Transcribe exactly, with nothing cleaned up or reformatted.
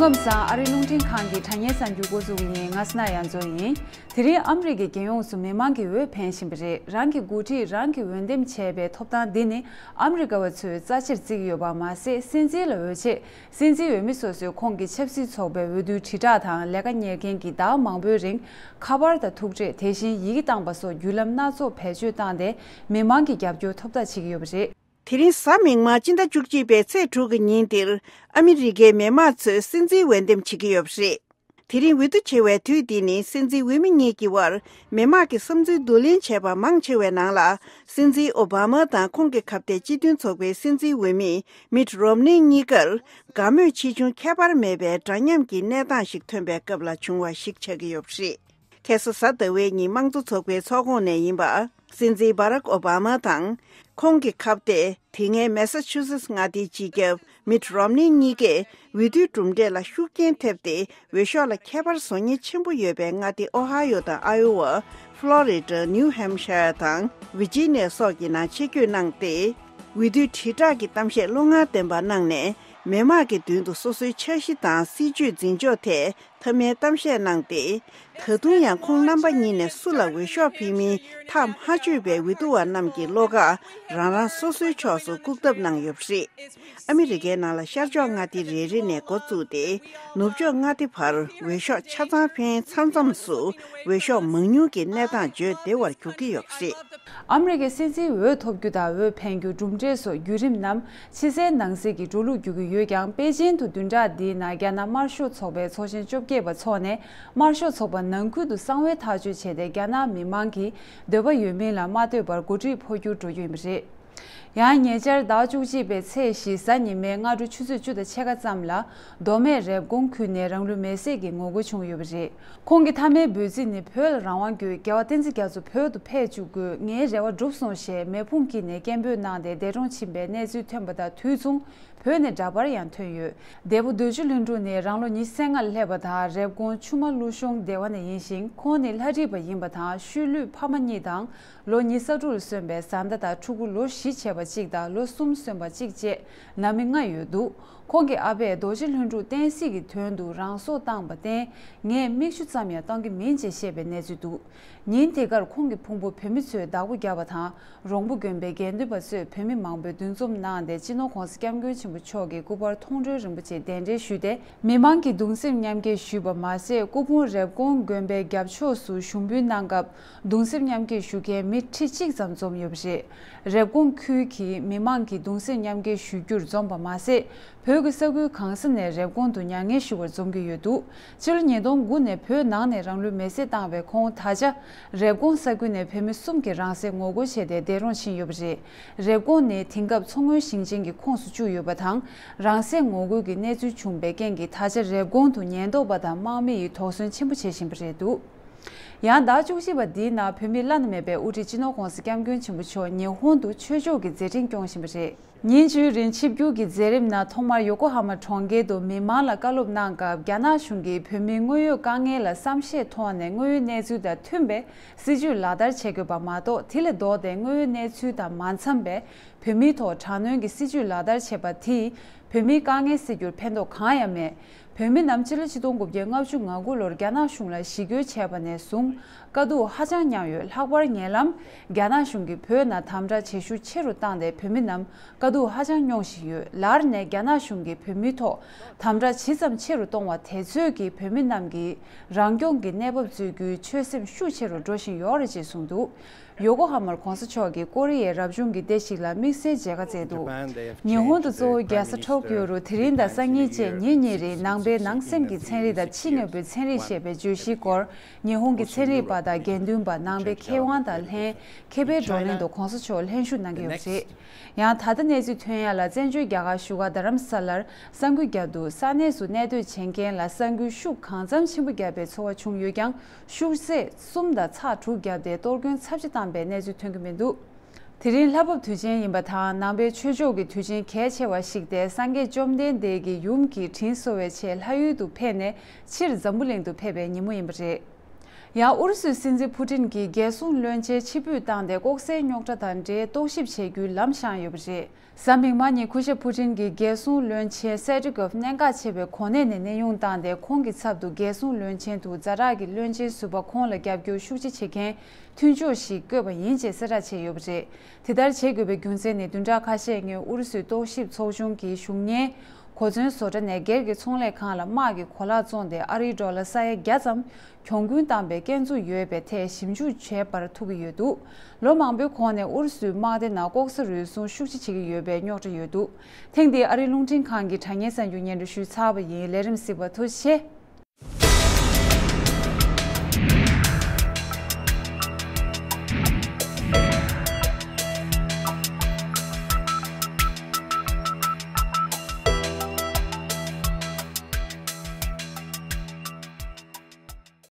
སྐུ་ཁམས་བཟང་། ཨ་རིའི་རླུང་འཕྲིན་ཁང་གི་དྲ་བརྙན་གསར་འགྱུར་འགོ་འཛུགས་ཡིན། ང་སི་ན་ཡ་མཚོ་ཡིན། དེ་རིང་ཨ་མི་རི་ཀའི་རྒྱལ་ཡོངས་སུ་མི་མང་གི་འོས་འཕེན་བཞིན་པ་རེད། རང་གི་འགོ་ཁྲིད་རང་གིས་འོས་འདེམས་བྱས་པའི་ཐོབ་ཐང་འདི་ནི་ཨ་མི་རི་ཀ་བ་ཚོས་རྩ་ཆེར་བརྩི་གི་ཡོད་པ་མ་ཟད། སྲིད་འཛིན་ལ་འོས་ཆེད་སྲིད་འཛིན་འོས་མི་སོ་སོས་ཁོང་གི་ཆབ་སྲིད་ཚོགས་པའི་འོས་བསྡུའི་དྲིལ་བསྒྲགས་དང་ལས་ཀ་གཉེར་མཁན་གྱི་ཟླ་བ་མང་པོའི་རིང་ཁ་པར་དང་ཐུག་འཕྲད། དེ་བཞིན་ཡི་གེ་བཏང་པ་སོགས་བརྒྱུད་ལམ་སྣ་ཚོགས་བེད་སྤྱོད་བཏང་སྟེ་མི་མང་གི་རྒྱབ་སྐྱོར་ཐོབ་ཐབས་བྱེད་ཀྱི་ཡོད་པ་རེད། དེ་རིང་གཟའ་མིག་དམར་སྤྱི་ཟླ་བཅུ་གཅིག་པའི་ཚེས་དྲུག་གི་ཉིན་འདིར་ཨ་མི་རི་ཀའི་མི་དམངས་ཚོས་སྲིད་འཛིན་འོས་འདེམས་བྱེད་ཀྱི་ཡོད་པ་རེད། དེ་རིང་འོས་བསྡུ་བྱེད་པའི་དུས་འདི་ནི་སྲིད་འཛིན་འོས་མི་གཉིས་ཀྱི་དབར་མི་དམངས་ཀྱི་བསམ་ཚུལ་བསྡུ་ལེན་བྱས་པ་མང་ཆེ་བའི་ནང་ལ། སྲིད་འཛིན་ཨོ་བྷ་མ་དང་ཁོང་གི་ཁ་གཏད་སྤྱི་མཐུན་ཚོགས་པའི་སྲིད་འཛིན་འོས་མི་མིད་རོམ་ནི་གཉིས་ཀར་དགའ་མོས་ཆེ་ཆུང་ཁྱད་པར་མེད་པའི་འདྲ་མཉམ་གྱི་གནས་སྟངས་ཤིག་ཐོན་པའི་སྐབས་ལ་བྱུང་བ་ཞིག་ཆགས་ཀྱི་ཡོད་པ་རེད། ཁ་སང་གཟའ་ཟླ་བའི་ཉིན་དམངས་གཙོ་ཚོགས་པའི་ཚོགས་ཁོངས་ནས་ཡིན་པ། སྲིད་འཛིན་བྷ་རག་ཨོ་བྷ་མ་དང་ཁོང་གི་ཁ་གཏད། དེ་སྔའི་མེ་ས་ཆུ་སེ་ཊི་མངའ་སྡེའི་སྤྱི་ཁྱབ་མིད་རོམ་ནི་གཉིས་ཀས་འོས་བསྡུའི་གྲུབ་འབྲས་ལ་ཤུགས་རྐྱེན་ཐེབས་ཏེ། འོས་ཤོག་ལ་ཁྱད་པར་བཟོ་ཉེན་ཆེན་པོ་ཡོད་པའི་མངའ་སྡེ་ཨོ་ཧ་ཡོ་དང་ཨ་ཡོ་ཝ། ཕློ་རི་ཌ། ནིའུ་ཧེམ་ཤ་ཡར་དང་ཝི་ཇི་ནི་ཡ་སོགས་ཀྱི་ནང་ཆེད་བསྐྱོད་གནང་སྟེ། འོས་བསྡུའི་དྲིལ་བསྒྲགས་ཀྱི་གཏམ་བཤད་བློ་མངའ་ལྡན་པ་གནང་ནས། མི་དམངས་ཀྱི་མདུན་དུ་སོ་སོའི་འཆར་གཞི་དང་སྲིད་ཇུས་འཛིན་ཕྱོགས་ཐད་མཐའ་མའི་གཏམ་བཤད་གནང་སྟེ། ད་དུང་ཡང་ཁོང་རྣམ་པ་གཉིས་ནས་སུ་ལ་འོས་ཤོག་འཕེན་མིན་ཐག་མ་ཆོད་པའི་འོས་བསྡུ་བ་རྣམས་ཀྱི་བློ་ཁ་རང་རང་སོ་སོའི་ཕྱོགས་སུ་བཀུག་ཐབས་གནང་ཡོད་པ་རེད། ཨ་མི་རི་ཀའི་ནང་ལ་ཤར་ཕྱོགས་མངའ་སྡེ་རེ་རེ་ནས་འགོ་བཙུགས་ཏེ། ནུབ་ཕྱོགས་མངའ་སྡེ་བར་འོས་ཤོག་ཆ་ཚང་འཕེན་མཚམས་མཚམས་སུ་འོས་ཤོག་མང་ཉུང་གི་གནས་སྟངས་བརྗོད་བདེ་བར་གྱུར་གྱི་ཡོད་པ་རེད། ཨ་མི་རི་ཀའི་སྲིད་འཛིན་འོས་ཐོབ་རྒྱུ་དང་འོས་འཕེན་རྒྱུ་གྲུབ་འབྲས་སོགས་བརྒྱུད་རིམ་རྣམས་ཕྱི་གསལ་ནང་གསལ་གྱི་འགྲོ་ལུགས་བརྒྱུད་ཀྱི་ཡོད་ཀྱང་། པེ་ཅིན་དུ་བདུན་ཕྲག་འདིའི་ནང་རྒྱ་ནག་དམར་ཤོག་ཚོགས་པའི་ཚོགས་ཆེན་བཅོ་བརྒྱད་པ་འཚོགས་ནས། དམར་ཤོག་ཚོགས་པ་ནང་ཁུལ་དུ་གསང་བའི་ཐག་གཅོད་བྱས་ཏེ། རྒྱ་ནག་མི་མང་གིས་འདོད་པ་ཡོད་མིན་ལ་མ་ལྟོས་པར་འགོ་ཁྲིད་འཕོ་འགྱུར་འགྲོ་རྒྱུ་ཡིན་པ་རེད། ཡང་ཉེ་ཆར་ཟླ་བཅུ་གཅིག་པའི་ཚེས་བཞི་གཟའ་ཉི་མའི་སྔ་དྲོ་ཆུ་ཚོད་བཅུ་དང་ཕྱེད་ཀ་ཙམ་ལ། མདོ་སྨད་རེབ་གོང་ཁུལ་ནས་རང་ལུས་མེར་སྲེག་གི་ངོ་རྒོལ་བྱུང་ཡོད་པ་རེད། ཁོང་གི་མཐའ་མའི་འབོད་ཚིག་ནི། བོད་ལ་རང་དབང་དགོས། རྒྱལ་བ་བསྟན་འཛིན་རྒྱ་མཚོ་བོད་དུ་ཕེབས་བཅུག་དགོས། ངའི་རེ་བ་འགྲུབ་སོང་ཞེས་མེ་ཕུང་དཀྱིལ་ནས་སྐད་འབོད་གནང་སྟེ་འདས་གྲོངས་ཕྱིན་པའི་གནས་ཚུལ་ཐོན་པ་དང་། དུས་མཚུངས་བོད་ནས་འདྲ་པར་ཡང་ཐོན་ཡོད། འདས་པོ་རྡོ་རྗེ་ལྷུན་གྲུབ་ནི་རང་ལོ་ཉི་ཤུ་རྩ་ལྔ་ལ་སླེབས་པ་དང་། རེབ་གོང་ཆུ་དམར་ཀླུ་གཞུང་སྡེ་བ་ནས་ཡིན་ཞིང་། ཁོང་ནི་ལྷ་བྲིས་པ་ཡིན་པ་དང་། ཤུལ་ལུས་ཕ་མ་གཉིས་དང་། ལོ་ཉི་ཤུ་རྩ་དྲུག་ལ་སོན་པའི་བཟའ་ཟླ་དང་ཕྲུ་གུ་ལོ་བཞི་བྱས་པ་གཅིག་དང་ལོ་གསུམ་སོན་པ་གཅིག་བཅས་ནང་མི་ལྔ་ཡོད་འདུག་ཁོང་གི་ཨ་ཕས་རྡོ་རྗེ་ལྷུན་གྲུབ་བསྟན་སྲིད་ཀྱི་དོན་དུ་རང་སྲོག་བཏང་བ་བརྟེན། ངས་མིག་ཆུ་ཙམ་ཡང་གཏོང་གི་མིན་ཅེས་བཤད་པའི་གནས་ཚུལ་འདུག་ཉིན་དེ་གར་ཁོང་གི་ཕུང་པོ་བོད་མི་ཚོས་བདག་པོ་བརྒྱབ་པ་དང་། རོང་པོ་དགོན་པའི་དགེ་འདུན་པ་ཚོས་བོད་མི་མང་པོས་འདུ་འཛོམས་གནང་སྟེ། སྤྱི་ནོར་༧གོང་ས་༧སྐྱབས་མགོན་ཆེན་པོ་མཆོག་གི་སྐུ་པར་མཐོང་གྲོལ་རིན་པོ་ཆེ་གདན་འདྲེན་ཞུས་ཏེ། མི་མང་གིས་གདུང་སེམས་མཉམ་སྐྱེད་ཞུས་པ་མ་ཟད། སྐུ་ཕུང་རེབ་གོང་དགོན་པའི་རྒྱབ་ཕྱོགས་སུ་ཞུགས་འབུལ་གནང་སྐབས། གདུང་སེམས་མཉམ་སྐྱེད་ཞུ་མཁན་མི་ཁྲི་གཅིག་ཙམ་འཛོམས་ཡོད་པ་རེད། རེབ་གོང་ཁུལ་གྱི་མི་མང་གིས་གདུང་སེམས་མཉམ་སྐྱེད་ཞུ་རྒྱུར་འཛོམས་པ་མ་ཟད། བོད་ཀྱི་ས་ཁུལ་གང་ས་ནས་རེབ་གོང་དུ་མྱ་ངན་ཞུ་བར་འཛོམས་ཀྱི་ཡོད་འདུག་ཕྱི་ལོ་ཉིས་སྟོང་དགུ་ནས་བོད་ནང་ནས་རང་ལུས་མེར་སྲེག་བཏང་བའི་ཁོང་། ད་ཆ་རེབ་གོང་ས་ཁུལ་ནས་བོད་མི་གསུམ་གྱིས་རང་སྲེག་ངོ་རྒོལ་བྱས་ཏེ་འདས་གྲོངས་ཕྱིན་ཡོད་པ་རེད། རེབ་གོང་ནི་དེང་སྐབས་མཚོ་སྔོན་ཞིང་ཆེན་གྱི་ཁོངས་སུ་བཅུག་ཡོད་པ་དང་། རང་སྲེག་ངོ་རྒོལ་གྱི་གནས་ཚུལ་བྱུང་བའི་རྐྱེན་གྱིས། ད་ཆ་རེབ་གོང་དུ་ཉེན་རྟོག་པ་དང་དམག་མི་ཡིས་དོགས་ཟོན་ཆེན་པོ་བྱེད་བཞིན་པ་རེད་འདུག་ཡང་ཟླ་བཅུ་གཅིག་པ་འདིའི་ནང་བོད་མིའི་བླ་ན་མེད་པའི་དབུ་ཁྲིད་སྤྱི་ནོར་༧གོང་ས་༧སྐྱབས་མགོན་ཆེན་པོ་མཆོག་ཉི་ཧོང་དུ་ཆོས་ཕྱོགས་ཀྱི་མཛད་འཕྲིན་སྐྱོང་བཞིན་པ་རེད། ཉིན་བཅུའི་རིང་ཆིབས་བསྒྱུར་གྱི་མཛད་རིམ་ནང་། ཐོག་མར་ཡོ་ཀོ་ཧ་མ་གྲོང་ཁྱེར་དུ་མི་མང་ལ་བཀའ་སློབ་གནང་སྐབས། རྒྱ་ནག་གཞུང་གིས་བོད་མིའི་དངོས་ཡོད་དཀའ་ངལ་ལ་བསམ་ཤེས་ཐོག་ནས་དངོས་ཡོད་གནས་ཚུལ་དང་མཐུན་པའི་སྲིད་ཇུས་ལག་བསྟར་བྱེད་དགོས་པ་མ་གཏོགས། དེ་ལས་ལྡོག་སྟེ་དངོས་ཡོད་གནས་ཚུལ་དང་མ་འཚམས་པའི་བོད་མིའི་ཐོག་དྲག་གནོན་གྱི་སྲིད་ཇུས་ལག་བསྟར་བྱས་པ་དེས། བོད་མིའི་དཀའ་ངལ་སེལ་རྒྱུར་ཕན་ཐོགས་གང་ཡང་མེད། བོད་མི་རྣམས་ཕྱི་ལོ་ཆིག་སྟོང་དགུ་བརྒྱ་ལྔ་བཅུ་ང་དགུ་ལོར་རྒྱ་ནག་གཞུང་ལ་ཞི་རྒོལ་བྱས་པ་ནས་བཟུང་། དཀའ་སྡུག་ཧ་ཅང་མྱངས་ཡོད། ལྷག་པར་ཉེ་ལམ་རྒྱ་ནག་གཞུང་གིས་བོད་ནང་དམ་དྲག་བྱེད་ཤུགས་ཆེ་རུ་བཏང་སྟེ། བོད་མི་རྣམས་དཀའ་སྡུག་ཧ་ཅང་མྱོང་བཞིན་ཡོད། ལར་ནས་རྒྱ་ནག་གཞུང་གིས་བོད་མིའི་ཐོག་དམ་དྲག་ཇི་ཙམ་ཆེ་རུ་གཏོང་བ་དེ་ཚོད་ཀྱིས་བོད་མི་རྣམས་ཀྱིས་རང་སྐྱོང་གི་གནས་བབ་རྩོད་རྒྱུའི་ཆོད་སེམས་ཤུགས་ཆེ་རུ་འགྲོ་བཞིན་ཡོད་རེད་ཅེས་གསུངས་འདུག་ཡོ་ཀོ་ཧ་མར་གོང་ས་མཆོག་གིས་ཀོ་རི་ཡའི་རབ་བྱུང་གི་སྡེ་ཞིག་ལ་དམིགས་བསལ་མཇལ་ཁ་བསྩལ་འདུག་ཉི་ཧོང་དུ་གཙོ་བོའི་རྒྱལ་ས་ཊོ་ཀིའོ་རུ་དེ་རིང་དང་སང་ཉིན་བཅས་ཉིན་གཉིས་རིང་ནང་པའི་ནང་སེམས་ཀྱི་ཚན་རིག་དང་ཕྱི་དངོས་པོའི་ཚན་རིག་ཞེས་པའི་བརྗོད་གཞིའི་སྐོར། ཉི་ཧོང་གི་ཚན་རིག་པ་དང་དགེ་འདུན་པ། ནང་པའི་མཁས་དབང་དང་ལྷན་མཁས་པའི་བགྲོ་གླེང་དུ་གོང་ས་མཆོག་ལྷན་ཞུགས་གནང་གི་ཡོད་པ་རེད། ཡང་ད་ལྟ་གནས་ཚུལ་ཐོན་ཡ་ལ། བཙན་བྱོལ་རྒྱ་གར་བཞུགས་སྒར་རྡ་རམ་ས་ལར་གསར་འགོད་བརྒྱབ་འདུག་ས་གནས་སུ་གནས་སྡོད་བྱེད་མཁན་ལ་ས་འགུལ་ཤུགས་གང་འཚམ་ཆེན་པོ་བརྒྱབ་པའི་ཚོར་བ་བྱུང་ཡོད་ཀྱང་། ཤུགས་ཚད་གསུམ་དང་ཚེག་དྲུག་བརྒྱབ་སྟེ་གཏོར་སྐྱོན་ཚབས་ཆེ་བཏང་པའི་གནས་ཚུལ་ཐོན་གྱི་མི་འདུག་དེ་རིང་ལྷ་བབས་དུས་ཆེན་ཡིན་པ་དང་། ནང་པའི་ཆོས་ཕྱོགས་ཀྱི་དུས་ཆེན་གལ་ཆེ་བ་ཞིག་སྟེ། སངས་རྒྱས་བཅོམ་ལྡན་འདས་ཀྱི་ཡུམ་གྱིས་དྲིན་གཟོ་བའི་ཆེད་ལྷ་ཡུལ་དུ་ཕེབས་ནས་ཕྱིར་འཛམ་བུ་གླིང་དུ་ཕེབས་པའི་ཉིན་མོ་ཡིན་པ་རེད། ཡང་ཨུ་རུ་སུའི་སྲིད་འཛིན་ཕུ་ཏིན་གྱིས་རྒྱལ་སྲུང་བློན་ཆེན་ཕྱིར་འབུད་བཏང་སྟེ་ལྐོག་ཟའི་རྙོག་དྲ་དང་འབྲེལ་རྟོག་ཞིབ་བྱེད་རྒྱུའི་ལམ་བཤངས་ཡོད་པ་རེད། གཟའ་མིག་དམར་ཉིན་སྐུ་ཞབས་ཕུ་ཏིན་གྱིས་རྒྱལ་སྲུང་བློན་ཆེན་སེ་ཏྲི་གོབ་གནད་འགག་ཆེ་བའི་གོ་གནས་ནས་གནས་དབྱུང་བཏང་སྟེ། ཁོང་གི་ཚབ་ཏུ་རྒྱལ་སྲུང་བློན་ཆེན་དུ་ཛ་དྲག་གི་བློན་ཆེན་ཟུར་པ་ཁོང་ལ་རྒྱབ་སྐྱོར་ཤུགས་ཆེ་བྱེད་མཁན་མཐུན་ཕྱོགས་ཤིག་བསྐོས་པ་ཡིན་ཅེས་གསལ་བསྒྲགས་བྱས་ཡོད་པ་རེད། དེ་ལྟར་བྱེད་དགོས་པའི་རྒྱུ་མཚན་ནི། བདུན་ཕྲག་ཁ་ཤས་སྔོན་ཨུ་རུ་སུའི་རྟོག་ཞིབ་ཚོགས་ཆུང་གིས་གཞུང་གཉེར་གོ་མཚོན་བཟོ་གྲྭ་ནས་སྒེར་གྱི་ཚོང་ལས་ཁང་ལ་དམག་གི་གོ་ལག་བཙོངས་ཏེ། ཨ་རིའི་ཌོ་ལར་ས་ཡ་བརྒྱ་ཙམ་གྱོང་གུན་བཏང་པའི་སྐྱོན་འཛུགས་ཡོད་པའི་ཐད་ཞིབ་འཇུག་བྱེད་པར་ཐུག་གི་ཡོད་འདུག་ལོ་མང་པོའི་གོང་ནས་ཨུ་རུ་སུའི་དམག་སྡེ་ནང་ལྐོག་ཟ་རུལ་སུངས་ཤུགས་ཆེ་བྱེད་ཀྱི་ཡོད་པའི་རྙོག་དྲ་ཡོད་འདུག་ཐེངས་འདིའི་ཨ་རིའི་རླུང་འཕྲིན་ཁང་གི་དྲ་བརྙན་གསར་འགྱུར་སྙན་སྒྲོན་ཞུས་ཚར་བ་ཡིན། ལས་རིམ་གཟིགས་པར་ཐུགས་རྗེ་ཆེ།